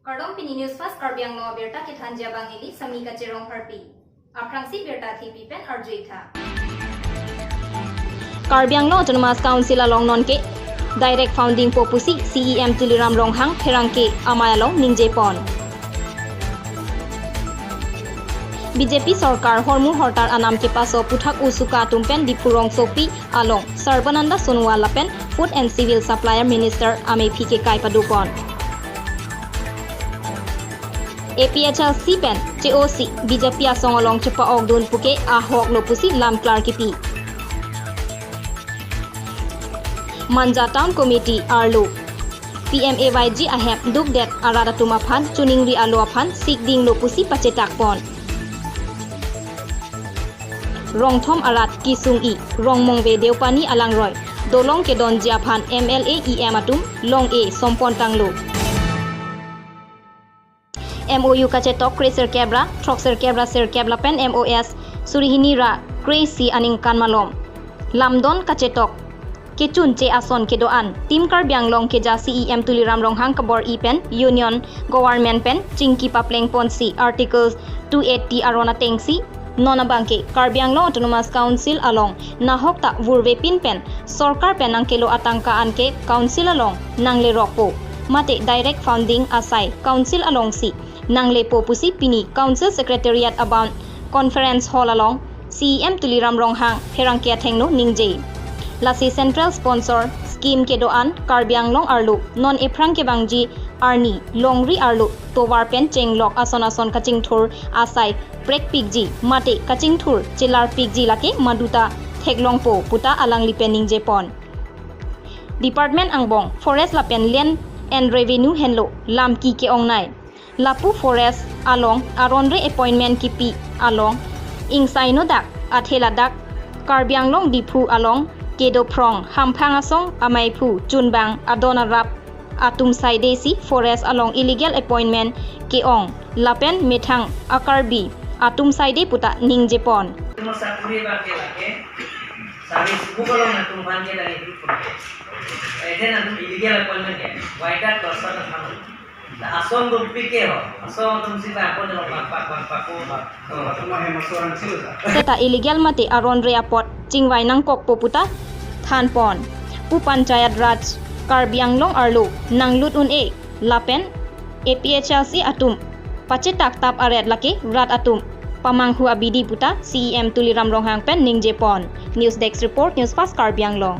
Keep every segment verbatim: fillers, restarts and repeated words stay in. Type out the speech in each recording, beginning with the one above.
Kardom, pini News Fast Karbi Anglong abirta kethanji abang neli Sami Kachirong Harpi. Aphrangsi birta thipi pen arju-ik tha. Karbi Anglong Autonomous Council along nonke direct founding po pusi C E M Tuliram Ronghang pherangke amei along ningje pon. B J P sorkar hormu hortar anam kepaso aputhak usuka atum pen Diphu rongsopi along Sarbananda Sonowal lapen Food and Civil Supply Minister amephi kekai pado pon. A P H L C pen che-osi B J P asong along chepa-okdun puke ahok lo pusi lamklar kipi. Manja Town Committee arlo P M A Y G ahem dukdet arat atum aphan choningri alo aphan sikding lo pusi pachetak pon. Rongthom arat kesung-i Rongmongve Deopani alangroi dolong kedonji aphan M L A, E M atum long-e sompon tanglo. M O U kachetok kre sirkep ra throk sirkep ra sirkep lapen M O S suri hini ra kre isi aningkan malom lamdon kachetok kechunche ason kedo-an Team Karbi Anglong keja C E M Tuliram Ronghang kabor-i pen Union Government pen chingki papleng ponsi Article two eighty aron atengsi non abangke Karbi Anglong Autonomous Council along nahok ta vurvepin pen sorkar pen nangkelo atangka anke Council along nanglerokpo mate direct founding asai Council alongsi nanglepo pusi pini Council Secretariat abound Conference Hall along C E M Tuliram Ronghang pherangke athengno ningje. Lasi Central Sponsor Scheme kedo-an Karbi Anglong arlo non ephrang kevangji arni longri arlo tovar pen chenglok ason ason kachingthur asai prekpikji mate kachingthur chelarpikji lake maduta theklongpo puta alangli pen ningje pon. Department angbong Forest lapen Land and Revenue henlo lamki ke-ongnei. Lapu Forest along aronre appointment kipi along ingsaino dak athe ladak Karbi Anglong Diphu along kedo phrong hamphang asong ameiphu chunbang adon arap atum saidesi Forest along illegal appointment ke-ong lapen methang a-Karbi atum saide puta ningje pon. Sakuri bangke lake, sari suku kolong na tum bangke lake. Ede na tum illegal appointment ke, waida klosa na thamu. Na asong dum pike ho, asong tum si bangko na bang pak bang pak ko. Teta illegal mate aronre apot chingvai nangkokpo puta thanpon. Pu Panchayat Raj Karbi Anglong arlo nanglut un-e lapen A P H L C atum pachetak tap aret lake rat atum pamanghu abidi puta C E M Tuliram Ronghang pen ningje pon. News Desk Report, News Fast Karbi Anglong.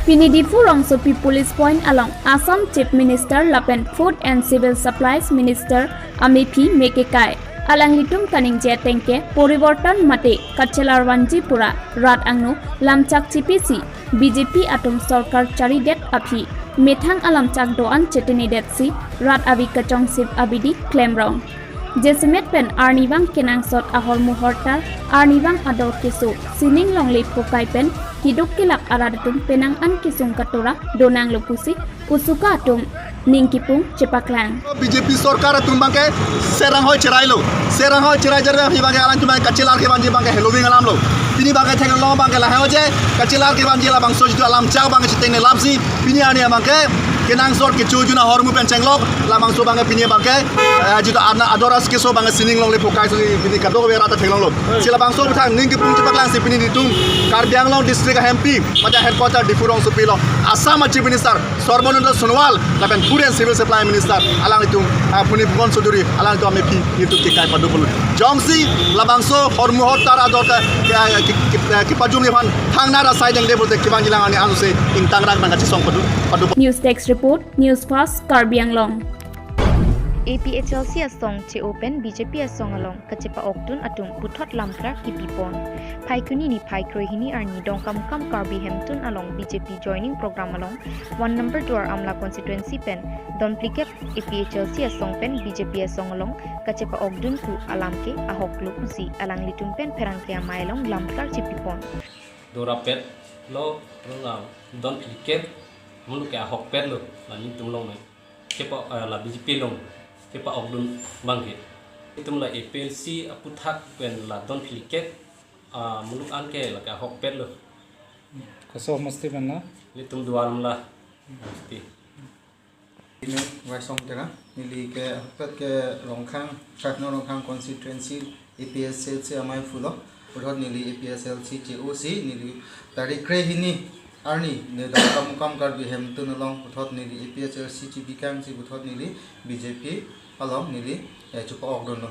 Pini Diphu Rongsopi Police Point along Assam Chief Minister lapen Food and Civil Supplies Minister amephi mekekai. Alanglitum kaningje atengke poriborton mate kachelar vanji pura rat angno lamchak chipisi B J P atum sorkar charidet aphi methang alamchak do-an chetinidetsi rat avi kachongsip abidi klemrong. Jasemet pen arnivang kenangsot ahormu hortar arnivang ador keso sining longle phokai pen kiduk kelak arat atum penang an kesung katora donanglo pusi usuka atum ning kipung chepaklang. B J P sorkar atum bangke serang hoi cherai lo. Serang hoi cherai jar bangke bangke alang cuma kachelar kevanji bangke heloving alam lo. Pini bangke theklong bangke lahai hoje kachelar kevanji labangso jitu alamchak bangke chitengne lapsi. Pini arni bangke kenangsot kechojun ahormu pen chenglok labangso bangke pini bangke, eh, jitu arna adoras keso bangke sining longle phokai so pini kadokave rat theklonglo. Si labangso aputhak ning kipung chepaklangsi pini netum Karbi Anglong District ahempi mate headquarter Diphu Rongsopi lo Assam Chief Minister Sarbananda Sonowal lapen Food and Civil Supply Minister alanglitum, ah, Puni Pukon Soduri alanglitum amephi netum kekai pado pulo. Jongsi labangso hormu hortar ador ke, ke, ke, ke, kepajumji aphan thangnar asai dengde pulote kevangji lang arni anuse ingtang rak nang kachesong pado, pado. News Desk Report, News Fast Karbi Anglong. A P H L C asong che-o pen B J P asong along kachepa-okdun atum puthot lamklar kipipon. Phaikuni niphai kroihini arni Dongkamukam Karbi Hemtun along B J P joining program along one number Duar Amla constituency pen donphlikep A P H L C asong pen B J P asong along kachepa-okdun pu alam ke ahok lo pusi alanglitum pen pherangke amei along lamklar chipipon. Dorapet lo, rong donphlikep, muluk ke ahokpet lo, la netum long me. Kepa, eh, la B J P along kepa-okdun bangke. Itum la A P H L C aputhak pen la donphlikep, ah, muluk anke lake ahokpet lo. Koso homosti pen lo? Ilitum Duar Amla homosti. Ine Waisong Terang, neli ke, ke Rongkhang, five number Rongkhang constituency A P H L C amaiphu lo. Puthot neli A P H L C che-osi, neli tarik krehini arni, ne Dongkamukam Karbi Hemtun along, puthot neli A P H L C chebikangsi, puthot neli B J P along neli, eh, chepa-okdunlo.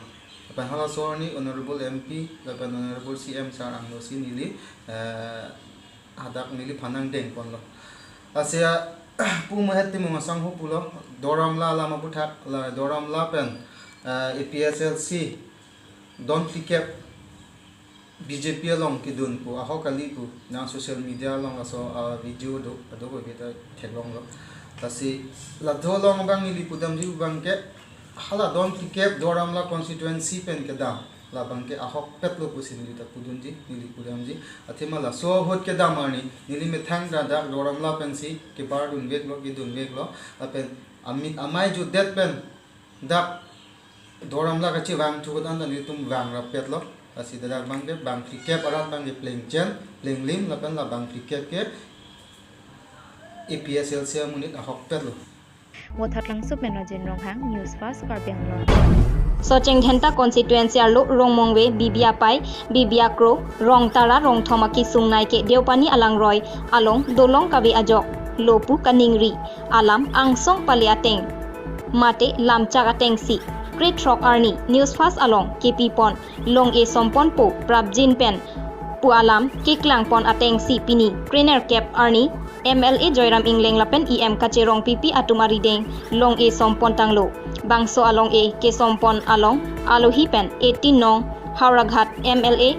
Lapen halaso arni Honorable M P, lapen Honorable C M sir angno si neli, eh, hadak neliphan nangdengponlo. Lasi a, pu mahet Timung Asangho pulo, Duar Amla alam aputhak, la Duar Amla pen, eh, A P H L C don phlikep B J P along kedun pu, ahok kali pu, nang social media along laso, ah, video do, ado ko kita theklonglo. Lasi laso along abang neli pudamji abang ke, hala don phlikep Duar Amla constituency pen kedam, labang ke ahokpet lo pusi neli ta pudunji, neli pudamji. Athema laso ahut kedam arni, neli methang ta dak Duar Amla pensi kebardunveklo, kedunveklo, lapen amit amei jutdet pen dak Duar Amla kachevang thu ahut anta nelitum vangrapetlo. Lasi dak bang ke bang phlikep arat bang ke plengchen, plenglim, lapen la bang phlikep ke A P H L C amonit ahokpetlo. Vothatlangso pen Rajen Ronghang, News Fast Karbi Anglong. Socheng Dhenta constituency arlo Rongmongve, Bibia Pai, Bibia Kro, Rongtara, Rongthom akisung nai ke Deopani alangroi along dolong kave ajok lo pu kaningri alam angsong pale ateng mate lamchak atengsi krethrok arni News Fast along kepipon long-e somponpo prapjin pen pu alam keklangpon atengsi pini krenerkep arni M L A Joyram Engleng lapen E M Kache Rongpipi atum arideng long-e sompontanglo. Bangso along-e kesompon along alohi pen eighteen nong Howraghat M L A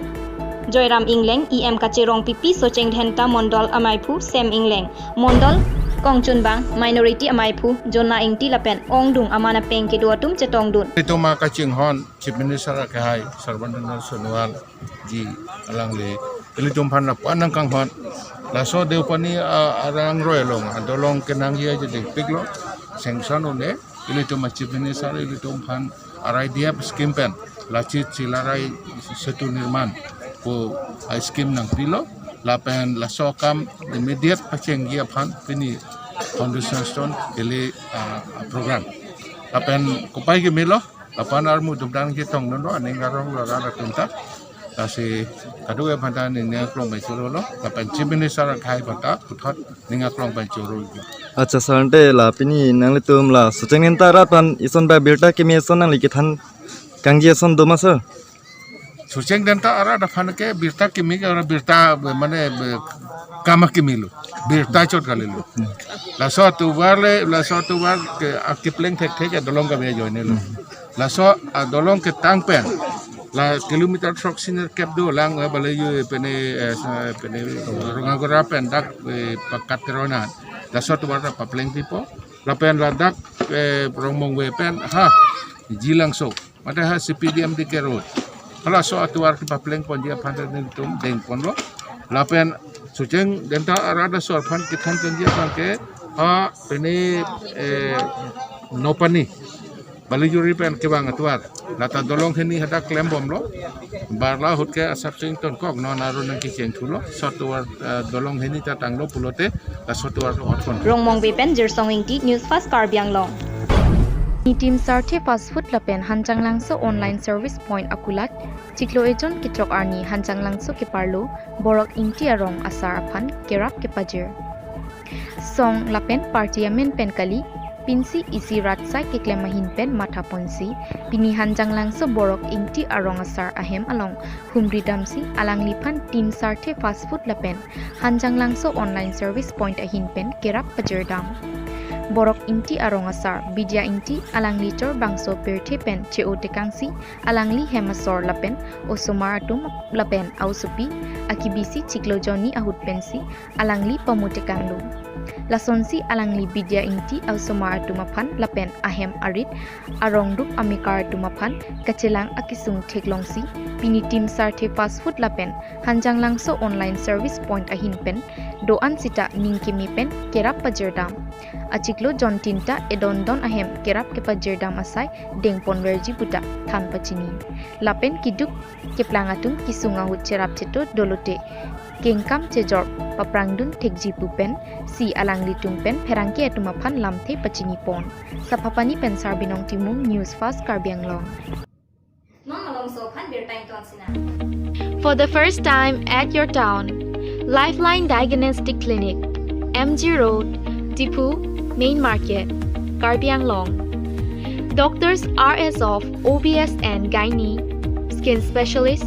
Joyram Engleng, E M Kache Rongpipi, Socheng Dhenta Mondol amaiphu Sem Engleng, Mondol kongchunbang minority amaiphu Jona Ingti lapen ongdung aman apeng kedo atum chetongdun. Itum akachinghon Chief Minister akehai Sarbananda Sonowal ji alangli ilitum aphan lapu-an nangkanghon. Laso Deopani, ah, alangroi along adolong kenangji aja dengpiklo, sanction un-e, ilitum a Chief Minister ilitum aphan R I D F scheme pen Lachit Chilarai Setu Nirman pu a scheme nangpilo, lapen laso akam immediate pachengji aphan pini foundation stone kele, ah, program. Lapen kopai kemelo, lapen armu dumdang chetongdunlo, aning arong lo rat atum ta. Lasi kadokave aphanta ning aklong pen chorolo, lapen Chief Minister akehai aphanta puthot ning aklong pen choro. Acha sir, ante la pini nanglitum la Socheng Dhenta arat aphan ison ba birta kimi ison nangli kethan kangji ison doma sir? Socheng Dhenta arat aphan ke birta kimi ke ora birta, mane, be, kam akimi lo, birta chot kalilo. Laso atovar le, laso atovar ke akipleng thekthek adolong kave ajoine lo. Laso adolong ketang pen la kilometer throksi nerkep do lang, eh, Baleju, eh, pene, eh, sa-, pene Rongagora pen dak, eh, Pakat Terona. Laso atovar ta paplengpipo. Lapen ladak, eh, Rongmongve pen ha Jilangso, mate ha C P D M D K road, halaso atovar kepaplengponji aphan ta nelitum dengponlo. Lapen Socheng Dhenta arat asor aphan kethan ponji aphan ke ha pene, eh, Nopani Balijuri pen kevang atovar, lata dolong hini hadak klembomlo. Barla ahut ke asap sing tonkok non aro nangkecheng thulo. Laso atovar, eh, dolong hini ta tanglo pulote laso atovar lo otpon. Rongmongve pen Jirsong Ingti, News Fast Karbi Anglong. Nitim Sarthe Fast Food lapen Hanjanglangso Online Service Point akulat, chiklo ejon kechok arni Hanjanglangso keparlo Borok Ingti arong asar aphan kerap kepajir. Song lapen party amen pen kali, pinsi isi rat sai keklem ahin pen mathaponsi, pini Hanjanglangso Borok Ingti arong asar ahem along humri damsi alangliphan Tim Sarthe Fast Food lapen Hanjanglangso Online Service Point ahin pen kerap pajirdam. Borok Ingti arong asar Bidya Ingti alangli chorbangso pirthe pen che-o tekangsi alangli hem asor lapen osomar atum lapen a-osopi akibisi chiklo jonni ahut pensi alangli pamu tekanglo. Lasonsi alangli Bidya Ingti a-osomar atum aphan lapen ahem arit arong rup amekar atum aphan kachelang akisung theklongsi pini Tim Sarthe Fast Food lapen Hanjanglangso Online Service Point ahin pen do-an sita ning keme pen kerap pajirdam. Achiklo jon tinta edondon ahem kerap kepajirdam asai dengponverji puta than pachini. Lapen keduk keplang atum kesung ahut cherap cheto dolote kengkam chejor paprangdun thekji pu pensi alanglitum pen pherangke atum aphan lamthe pachinipon. Saphapani pen Sarbinong Timung, News Fast Karbi Anglong. Non malomso aphan birta ington sinang. For the first time at your town, Lifeline Diagnostic Clinic, M G Road, Diphu, Main Market, Karbi Anglong. Doctors are as of O B S and Gynae, Skin Specialist,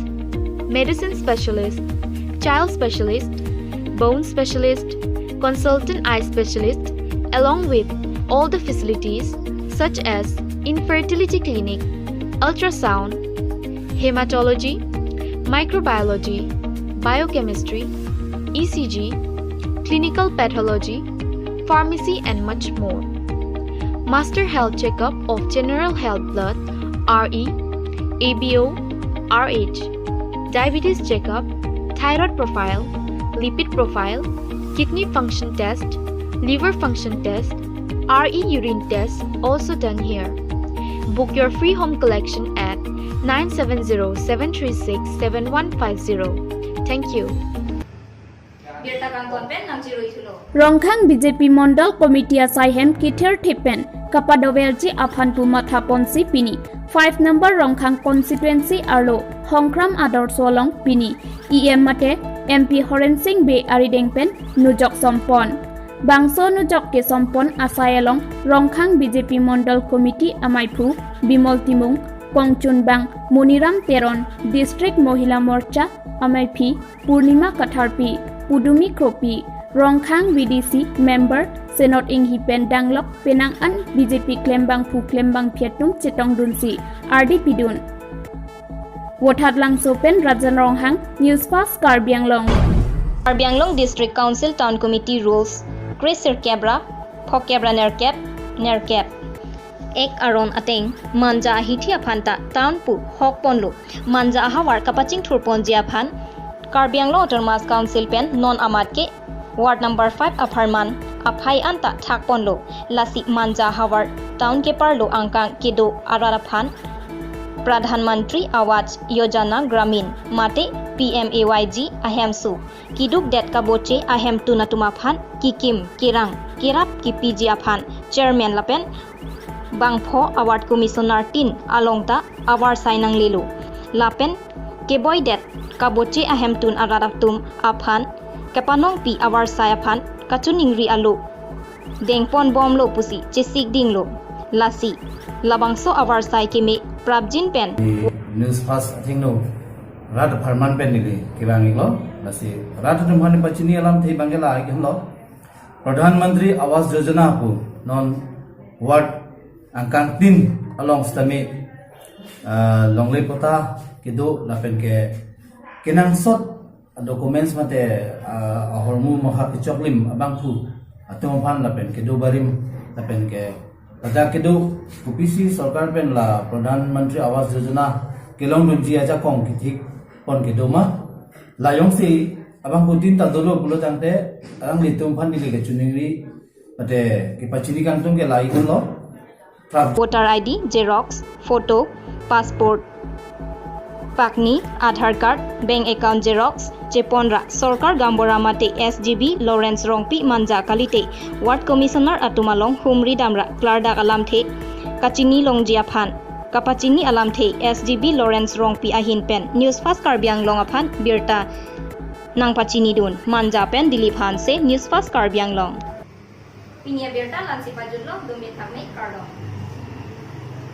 Medicine Specialist, Child Specialist, Bone Specialist, Consultant Eye Specialist, along with all the facilities such as Infertility Clinic, Ultrasound, Hematology, Microbiology, Biochemistry, E C G, Clinical Pathology, Pharmacy and much more. Master Health Checkup of General Health Blood, R E, A B O, R H, Diabetes Checkup, Thyroid Profile, Lipid Profile, Kidney Function Test, Liver Function Test, R E Urine Test also done here. Book your free home collection at nine seven zero seven three six seven one five zero. Thank you. Birta kangton pen nangchirui thulo. Rongkhang B J P Mondol Committee asai hem kithir thip pen kapadoverji aphan pu mathaponsi pini five number Rongkhang constituency arlo Hongkram Adorso along pini E M mate M P Horen Sing Bey arideng pen nujok sompon. Bangso nujok kesompon asai along Rongkhang B J P Mondol Committee amaiphu Bimol Timung, kongchunbang Moniram Teron, District Mohila Morcha amaiphi Purnima Katharpi, Pudumi Kropi, Rongkhang V D C member Senot Inghi pen danglok penang an B J P klembangphu klembangphi atum chetongdunsi ardi pidun. Vothatlangso pen Rajan Ronghang, News Fast Karbi Anglong. Karbi Anglong District Council Town Committee Rules, kre sirkep ra phokep ra nerkep, nerkep ek aron ateng manja ahithi aphan ta town pu hokponlo. Manja ahavar kapachingthurponji aphan Karbi Anglong Autonomous Council pen non amat ke Ward number five apharman aphai anta thakponlo. Lasi manja ahavar town keparlo angkang kedo arat aphan Pradhan Mantri Awas Yojana Gramin mate P M A Y G ahemso kidukdet kaboche ahemtun atum aphan kikim kerang kerap kipiji aphan chairman lapen bangpho a ward commissioner tin along ta avarsai nanglelo. Lapen keboidet kaboche ahemtun arat atum aphan kepanongpi avarsai aphan kachiningri alo dengponbomlo pusi chesikdinglo. Lasi labangso avarsai keme prapjin pen. Di News Fast athengno rat apharman pen neli kevang-iklo. Lasi rat atum aphan pachini alamthe abangke la-iklo. Pradhan Mantri Awas Yojana pu non ward angkang tin along sitame, ah, longle patta kedo lapen ke kenangsot documents mate, ah, ahormu maha kechoklim abangphu atum aphan lapen kedo barim lapen ke ladak kedo kopisi sorkar pen la Pradhan Mantri Awas Yojana kelongdunji ajakong kethikpon kedo ma, la jongsi abangphutin ta dolo pulo tangte alanglitum aphan neli kachiningri mate kepachini kangtung ke la-iklo. Prap- Voter I D, xerox, photo, passport, pagni, Aadhaar card, bank account xerox cheponra sorkar gaonbura mate S G B Lawrence Rongpi manja kalite ward commissioner atum along humri damra klardak alamthe kachinilongji aphan kapachini alamthe S G B Lawrence Rongpi ahin pen News Fast Karbi Anglong aphan birta nangpachinidun. Manja pen Dilip Hanse, News Fast Karbi Anglong. Pini abirta la-ansi pajutlo, dome thakme, kardom.